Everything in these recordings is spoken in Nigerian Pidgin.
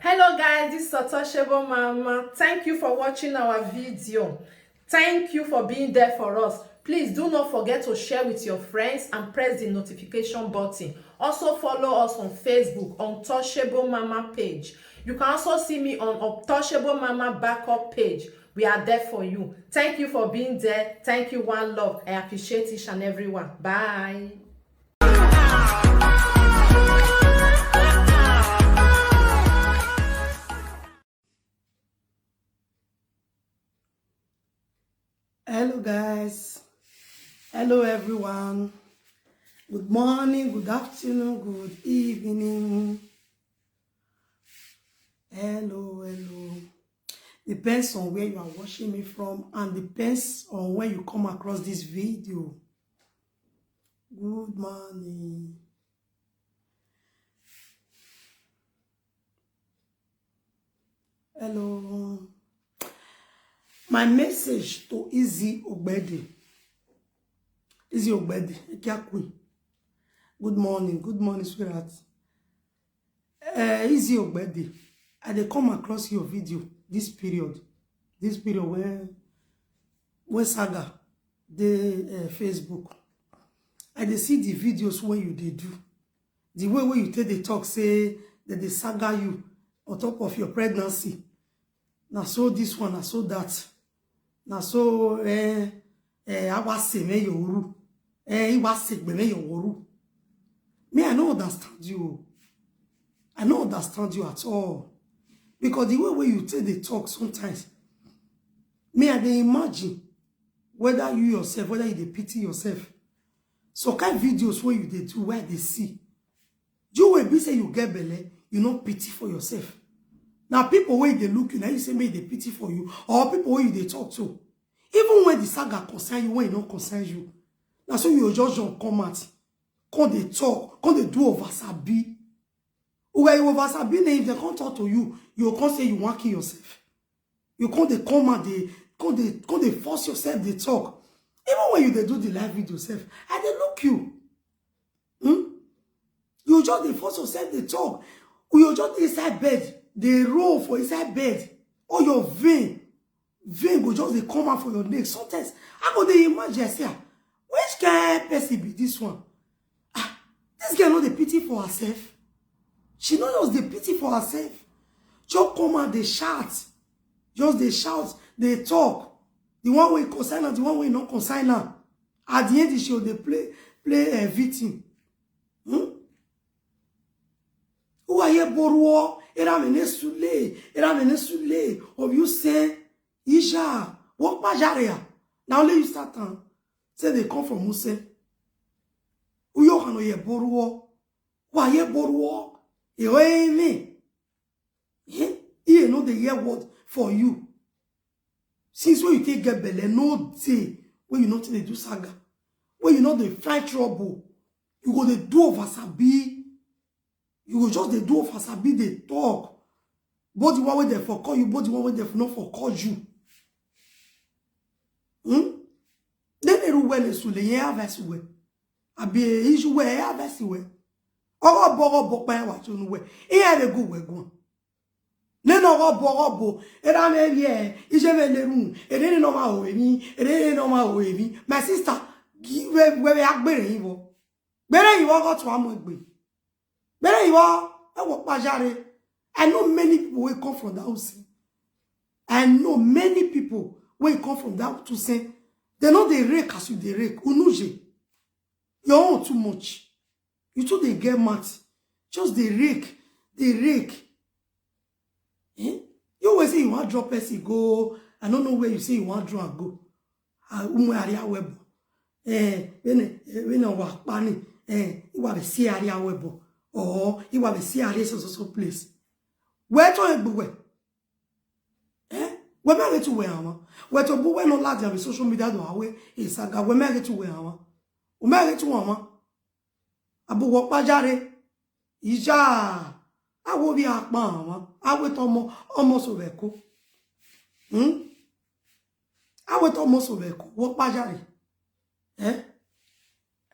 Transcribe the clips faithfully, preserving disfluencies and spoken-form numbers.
Hello guys, this is Untouchable Mama. Thank you for watching our video. Thank you for being there for us. Please do not forget to share with your friends and press the notification button. Also follow us on Facebook, Untouchable Mama page. You can also see me on Untouchable Mama backup page. We are there for you. Thank you for being there. Thank you, one love. I appreciate each and every one. Bye. Hello, guys. Hello, everyone. Good morning, good afternoon, good evening. Hello, hello. Depends on where you are watching me from and depends on where you come across this video. Good morning. Hello. My message to Izzy Ogbede. Izzy Ogbede, Ekia Queen. Good morning. Good morning, sweetheart. Uh, Izzy Ogbede, I dey come across your video this period. This period when, when saga dey, uh, Facebook. I dey see the videos wey you dey do. The way wey you take dey talk say dem dey saga you on top of your pregnancy. Na so this one, na so that. Na so, eh, eh, awa se me yoru. Eh, iwa se gbe me yoru. Me, I no understand you. I no understand you at all. Because the way wey you take dey talk sometimes, me, I dey imagine whether you yourself, whether you dey pity yourself. So kind videos wey you dey do, wey I dey see, you wey be say you get belle, you no pity for yourself. Na people wey dey look you, na you say make they pity for you, or people wey you dey talk to. Even when the saga concern you, when e no concern you, na so you go just jump come out, come dey talk, come dey do over sabi. Uga you over sabi, na if dem come talk to you, you go come say you wan kill yourself. You come dey come out, dey come dey come dey force yourself dey talk. Even when you dey do the live video sef, I dey look you. Hmm? You just dey force yourself dey talk. You just dey inside bed, dey roll for inside bed. All your vein, vein go just dey come out for your neck. Sometimes I go dey imagine, I say, "Ah, which kind person be this one? Ah, this girl no dey pity for herself. She no just dey pity for herself. Just come out dey shout, just dey shout, dey talk. The one wey concern am, the one wey no concern am. At the end, she go dey play play uh, victim." Hmm? Uwa ye boruo, era mene sule, era mene sule. Of you say, Isha, what pajaria? Now let you start am. Say they come from Muse. Uyo hano ye boruo. Wa ye boruo. Ewe me. Eh? He no dey hear word for you. Since when you take get belle, no day when you no take dey do saga, when you no dey find trouble, you go dey do over sabi. You go just dey do over sabi, dey talk. Both the one wey dem for call you, both the one wey dem for no for call you. Hmm? Then they do well, so they have us well. I be issue where have us well. Ogo bogo bo pa wa tunu we. E ya le go we go. Ne no go bogo bo. E da me ye. Ije me le ru. E de no ma o emi. E de no ma o emi. My sister, give we we agbere yin wo. Gbere yin wo go to amo egbe. Gbere yin wo. E wo pa jare. I know many people wey come from that house. I know many people wey come from that house. They no dey rake as you dey rake. Unuje. Your own too much. You too dey get mouth. Just dey rake, dey rake. Eh? You always say you wan drop person go. I no know where you say you wan draw am go. Ah, umu area webo. Eh, when eh, when wa pani. Eh, iwa be see area webo. Or iwa be see area so so so place. Where to egbuwe? Eh? We me get to where ama. Where to bu we no lati abi social media do awe. Isaga we me get to where ama. We me get to ama. Abu wo pajare. Ija. Awo bi apa ama. Awe to mo omo so we ko. Hmm? Awe to mo so we ko. Wo pajare. Eh?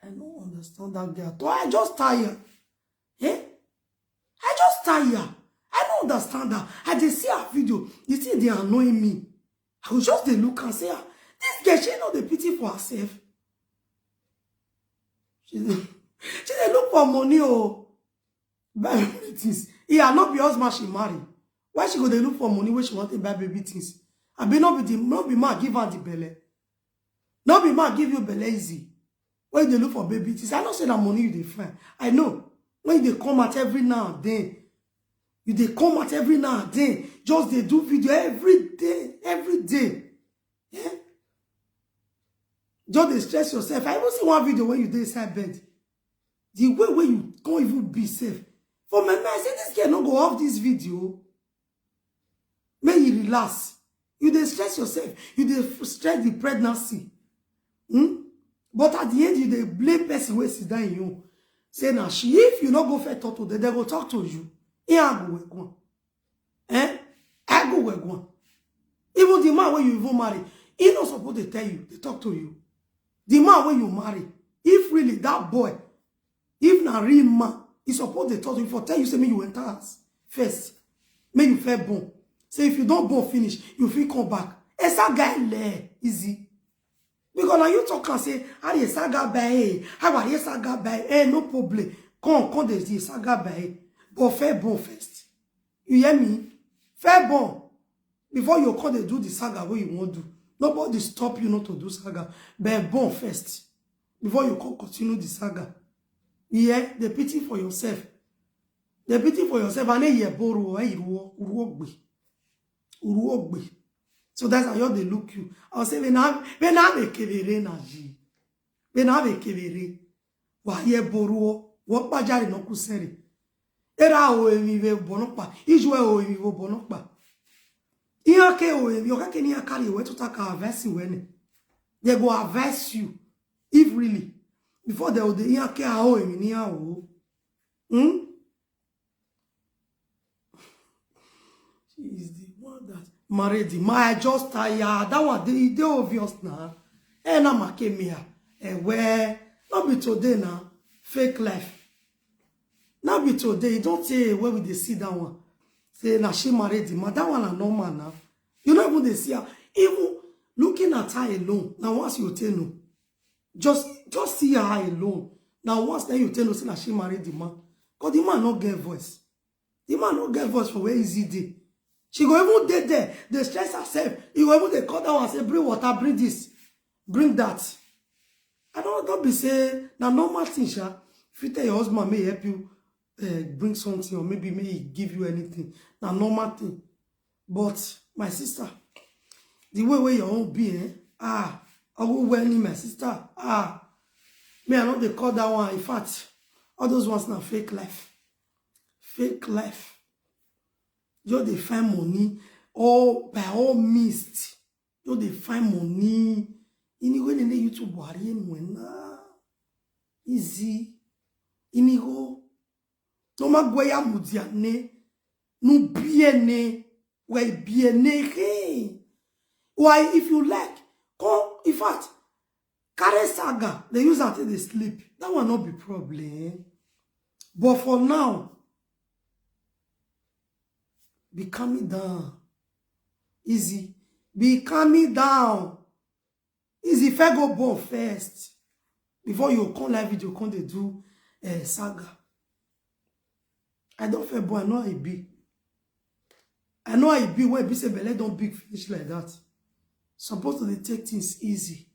I don't understand that girl. So I just tired. Eh? I just tired. I Understand that. I dey see her video. The thing dey annoy me. I go just dey look and say, ah, this girl, she no dey pity for herself. She dey, she dey look for money, oh. Buy baby things. Yeah, not be husband she marry. Why she go dey look for money when she want to buy baby things? I be not be the, not be man give her the belle. Not be man give you belle easy. When you dey look for baby things, I know say na money you dey find. I know. When you dey come out every now and then, you dey come out every now and then, just dey do video every day, every day. Yeah? Just dey stress yourself. I even see one video when you dey inside bed. The way wey you can't even be safe. For my mind, I say this girl no go off this video. Make you relax. You dey stress yourself. You dey f- stress the pregnancy. Hmm? But at the end, you dey blame person wey sit down you. Say na she, if you no go first talk to them, they go talk to you. Ihe a go work one. Eh? I go work one. Even the man wey you even marry, he no suppose dey tell you, dey talk to you. The man wey you marry, if really that boy, if na real man, he suppose dey talk to you for tell you say make you enter house first, make you first born. Say if you don born finish, you fit come back. Esa guy le easy. Because now you talk and say, are you saga by? How are you saga by? Eh, no problem. Come, come, there's the saga by. But first born first. You hear me? First born. Before you come, they do the saga wey you wan do. Nobody stop you not to do saga. But born first. Before you come continue the saga. Yeah, the pity for yourself. The pity for yourself. And then you borrow, eh, you work, you work. So that's how they look you. I'll say, when I, when I make a very energy. When I make a very. Wa ye boruo, wa kpajari no kuseri. Era o emi ve bonokpa, ijwe o emi vo bonokpa. Iya ke o emi, oka ke ni akari we to taka avesi wene. They go advise you, if really. Before they will, iya ke a o emi ni a o. Hmm? She is the one that married the man. I just tired. That one, they, they obvious now. Eh, na make me here. Eh, where? Not be today now. Fake life. Not be today. You don't say where we dey see that one. Say na she married the man. That one na normal now. You no even dey see her. Even looking at her alone. Now once you tell no. Just, just see her alone. Now once then you tell no say na she married the man. 'Cause the man no get voice. The man no get voice for where is he dey. She go even dey there, dey stress herself. He go even dey call that one, say, bring water, bring this, bring that. I don't, don't be say, na normal thing, sha. If you tell your husband, may he help you, eh, bring something, or maybe may he give you anything. Na normal thing. But my sister, the way where your own be, eh? Ah, I will wear me, my sister. Ah, me, I know they call that one. In fact, all those ones na fake life. Fake life. You dey find money all by all means. You dey find money. Inigo nene YouTube wari enwena. Easy. Inigo. No ma gwe ya mudia ne. No bie ne. We bie ne. Hey. Why, if you like, come, in fact, carry saga. They use am take dey sleep. That one no be problem. But for now, be calming down. Easy. Be calming down. Easy. First go born first. Before you come live video, come dey do, eh, saga. I don't feel born. I know I be. I know I be where be say belle don't big finish like that. Supposed to dey take things easy.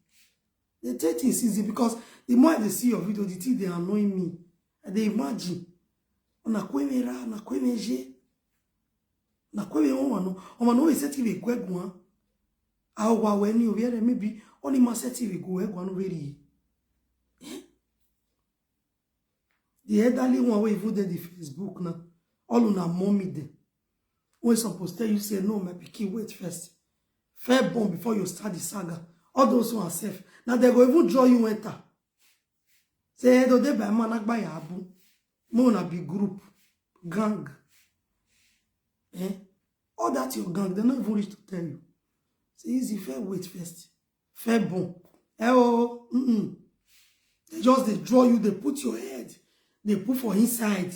They take things easy because the more they see your video, the thing they annoy me. I dey imagine. Ona kweme ra, na kweme je. Na kweme o wano. O wano we seti we kwegwa. A wa we ni obiere maybe only ma seti we go egwa no very. Eh? The elderly one wey even dey the Facebook now. All una mommy dem. Wey suppose tell you say, no, my pikin, wait first. First born before you start the saga. All those ones sef. Now they go even draw you enter. Say, hey, do they by man, agba ya abu. Mo na big group. Gang. Eh? All that your gang, they no even reach to tell you. Say, easy, first wait first. First born. Eh, oh, mm-mm. They just, they draw you, they put your head, they put for inside.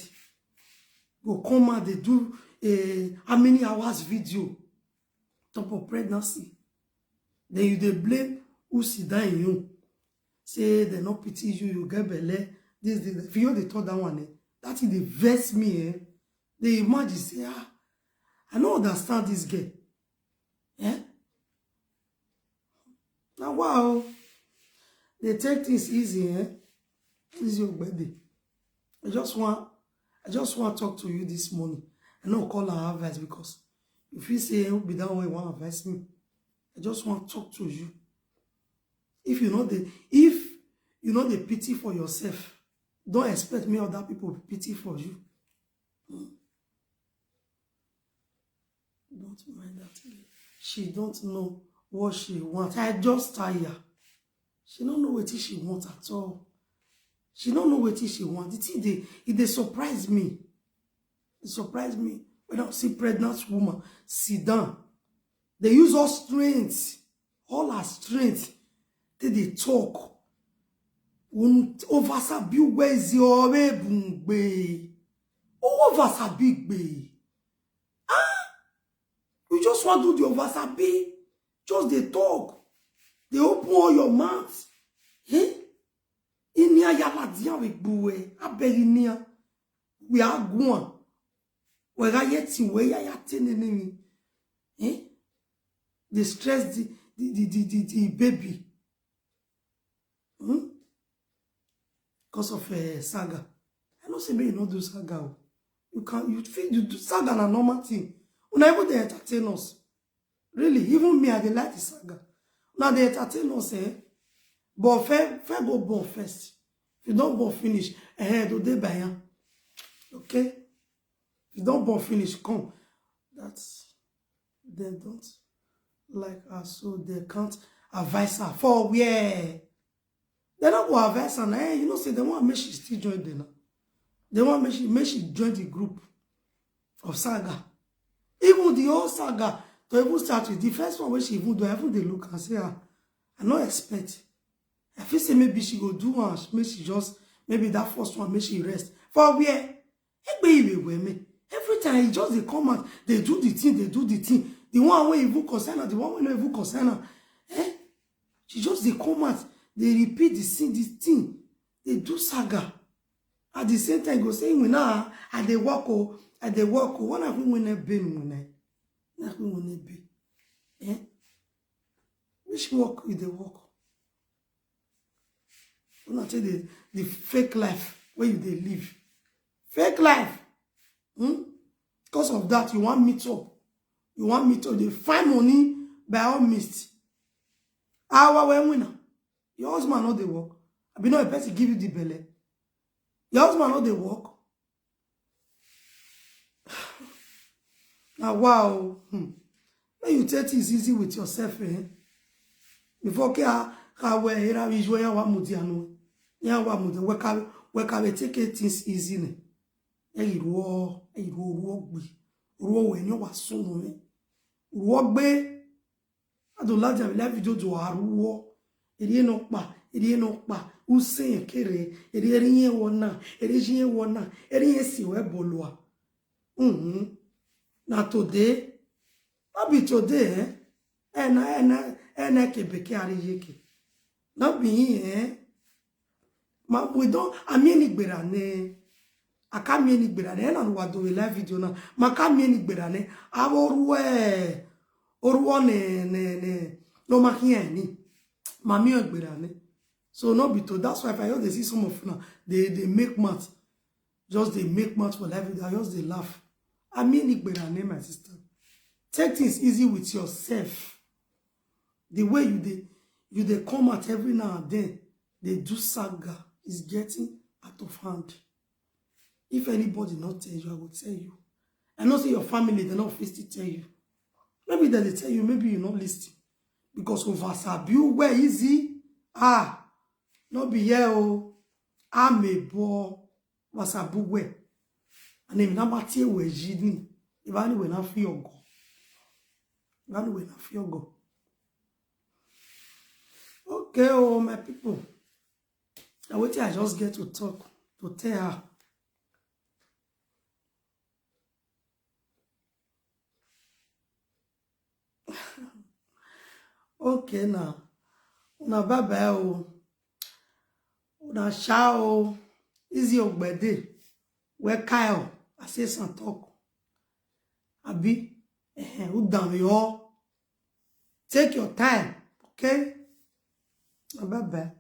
Go come out, they do, a how many hours video top of pregnancy. Then you dey blame who sit down in you. Say they no pity you, you get belle. This, this. If you dey talk that one, eh, that thing dey vex me, eh. Dey imagine say, ah, I no understand this girl. Eh? Now, wow. They take things easy, eh? Easy, Ogbede. I just want, I just want to talk to you this morning. I no call her advice because if you say, "Who be that way, want advice me?" I just want to talk to you. If you know the, if you know the pity for yourself, don't expect me other people pity for you. Hmm. Don't mind that girl. She don't know what she want. I just tire. She don't know what she want at all. She don't know what she want. The thing dey, it dey surprise me. It surprise me when I see pregnant woman sit down. They use all strength, all her strength, till they talk. Un oversabi where is your bungbe? Oversabi gbe. Ah, you just want to do the oversabi. Just they talk. They open all your mouth. Eh? Inia yala dia we gbuwe. Abeg inia. We are going. We are yet in we ya ya tenenemi. Eh? They stress the, the, the, the, the, the baby. Hmm? Because of uh, saga. I know say me you no do saga. Oh. You can, you feel you do saga na normal thing. Una even dey entertain us. Really, even me, I dey like the saga. Una dey entertain us, eh? But fair, fair go born first. If you don't born finish, eh, do dey by am. Okay? If you don't born finish, come. That's, they don't like her, so they can't advise her. For where? They no go advise her. Eh, you know, say they want make she still join them now. They want make she, make she join the group of saga. Even the whole saga, to even start with, the first one wey she even do, I even dey look and say, ah, I no expect. I feel say maybe she go do one, make she just, maybe that first one, make she rest. For where? Egbe iwe we me. Every time he just dey come out, they do the thing, they do the thing. The one wey even concern her, the one wey no even concern her. Eh? She just dey come out, they repeat the same, the thing. They do saga. At the same time, go say, "We now, I dey work, oh, I dey work, oh." When I win a bin, when I, na win a bin. Eh? Which work you dey work? Una take the, the fake life wey you dey live. Fake life. Hmm? Because of that, you wan meet up. You wan meet up. Dey find money by all means. Our way winner. Your husband no dey work. I be no a person give you the belle. Your husband no dey work. Now, wow. Hmm. When you take things easy with yourself, eh? Before ke a ka we era we jo ya wa mudi anu. Ya wa mudi we ka, we ka we take things easy ne. E iruo, e iruo ruo gbe. Ruo we nyo wa sunu me. Ruo gbe. Ado la ja la video do aruo. Eri no pa, eri no pa. Usen kere, eri eri yen wona, eri yen wona, eri yen si we bolua. Mhm. Na today. No be today, eh? Ena, ena, ena ke beke ari yeke. No be him, eh? Ma, we don, ami eni gbera ne. Aka mi eni gbera ne. Ena wa do a live video na. Ma ka mi eni gbera ne. Awo ruwe. Oruo ne, ne, ne. No ma hie ni. Ma mi o gbera ne. So no be to. That's why if I just dey see some of una, they, they make mouth. Just dey make mouth for live video. I just dey laugh. I mean, Igbera name my sister. Take things easy with yourself. The way you dey, you dey come out every now and then, they do saga is getting out of hand. If anybody not tell you, I will tell you. I know say your family, they not fit to tell you. Maybe they dey tell you, maybe you not listen. Because over sabi where easy. Ah, no be here, oh. I'm a boy. Wasabu we. And if na mati we jini. If anyway na fi ogo. If anyway na fi ogo. Okay, oh, my people. Na wetin I just get to talk, to tell her. Okay now. Una bye bye o. Una sha o. Easy ogbede. Where Kyle? I say some talk. Abi, eh, who down you all? Take your time, okay? Bye bye.